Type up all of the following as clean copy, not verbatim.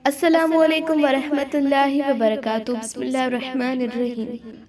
السلام عليڪم ورحمة الله وبرڪاته بسم الله الرحمن الرحيم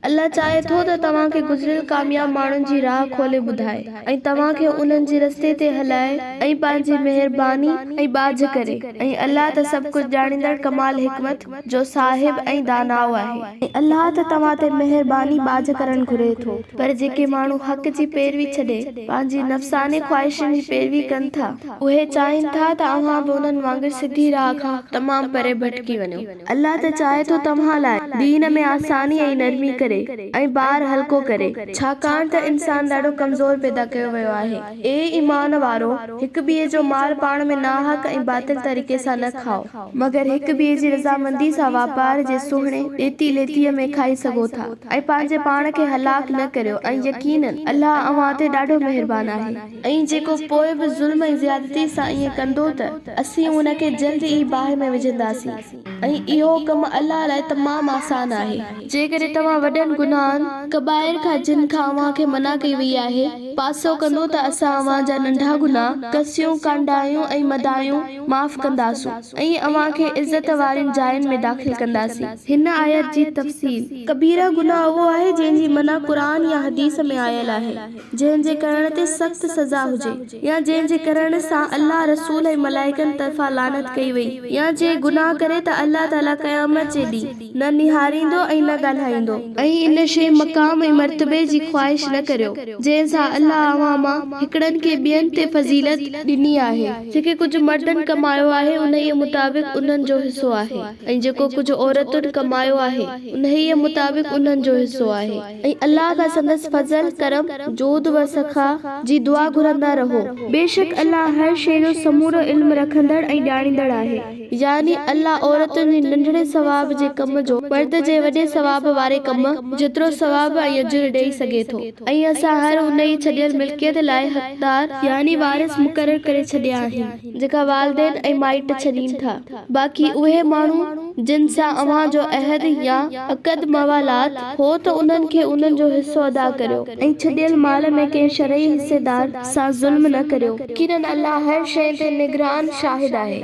الله چاهي ٿو ته توهان کي گذريل ڪامياب ماڻهن جي راهه کولي ٻڌائي ۽ توهان کي انهن جي رستي تي هلائي ۽ پنهنجي مهرباني ۽ ٻاجهه ڪري ۽ الله ته سڀ ڪجهه ڄاڻيندڙ ڪمال حڪمت جو صاحب ۽ داناء آهي. ۽ الله ته توهان تي مهرباني ٻاجهه ڪرڻ گهري ٿو پر جيڪي ماڻهو حق جي پيروي ڇڏي پنهنجي نفساني خواهشن جي پيروي ڪن ٿا اهي چاهين ٿا ته اوهان به انهن وانگر سڌي راهه کان تمام پري ڀٽڪي وڃو. الله ته چاهي ٿو توهان لاء دين ۾ آساني ۽ نرمي ڪري ۽ بار هلڪو ڪري، ڇاڪاڻ ته انسان ڏاڍو ڪمزور پيدا ڪيو ويو آهي. اي ايمان وارؤ! هڪ ٻئي جو مال پاڻ ۾ ناحق ۽ باطل طريقي سان نه کائو. مگر هڪ ٻئي جي رضامندي سان واپار جي سهڻي ڏيتي ليتيء ۾ کائي سگهو ٿا ۽ پنهنجي پاڻ کي هلاڪ نه ڪريو ۽ يقيناً الله اوهان تي ڏاڍو مهربان آهي. ۽ جيڪو پوء به ظلم ۽ زيادتي سان ائين ڪندو ته اسين ان کي جلد ئي باهه ۾ وجهنداسين ۽ اهو ڪم الله لاء تمام آسان آهي. جيڪڏهن توهان وڏن گناهن، ڪبائر، کان جن کان اوهان کي منع ڪئي وئي آهي، پاسو ڪندو ته اسان اوهان جا ننڍا گناهه، ڪسيون، ڪانڊايون ۽ مدايون، معاف ڪنداسون ۽ اوهان کي عزت وارين جاين ۾ داخل ڪنداسين. هن آيت جي تفصيل. ڪبيره گناهه اهو آهي جنهن جي منع قرآن يا حديث ۾ آيل آهي، جنهن جي ڪرڻ تي سخت سزا هجي يا جنهن جي ڪرڻ سان الله، رسول ۽ ملائڪن طرفان لعنت ڪئي وئي يا جي گناهه ڪري ته الله تعالي قيامت جي ڏينهن. نه نهاريندو ۽ نه ڳالهائيندو. ۽ ان شيء، مقام ۽ مرتبي، جي خواهش نه ڪريو، جنهن سان الله اوهان مان هڪڙن کي ٻين تي فضيلت ڏني آهي. جيڪي ڪجهه مردن ڪمايو آهي، انهيء مطابق انهن جو حصو آهي، ۽ جيڪو ڪجهه عورتن ڪمايو آهي، انهيء مطابق انهن جو حصو آهي، ۽ الله کان سندس فضل، ڪرم، جود و سخا جي دعا گهرندا رهو. بيشڪ الله هر شيء جو سمورو علم رکندڙ ۽ ڄاڻيندڙ آهي. يعني الله عورتن جي ننڍڙي ثواب جي ڪم جو مرد جي وڏي ثواب واري ڪم جيترو ثواب ۽ اجر ڏئي سگهي ٿو ۽ اسان هر انهيء ڇڏيل ملڪيت لاء حقدار يعني وارث مقرر ڪري ڇڏيا آهن جيڪا والدين ۽ مائٽ ڇڏين ٿا باقي اهي ماڻهو جن سان اوهان جو عهد يا عقد موالات هو ته انهن کي انهن جو حصو ادا ڪريو ۽ ڇڏيل مال ۾ ڪنهن شرعي حصيدار سان ظلم نه ڪريو. يقيناً الله هر شيء تي نگران شاهد آهي.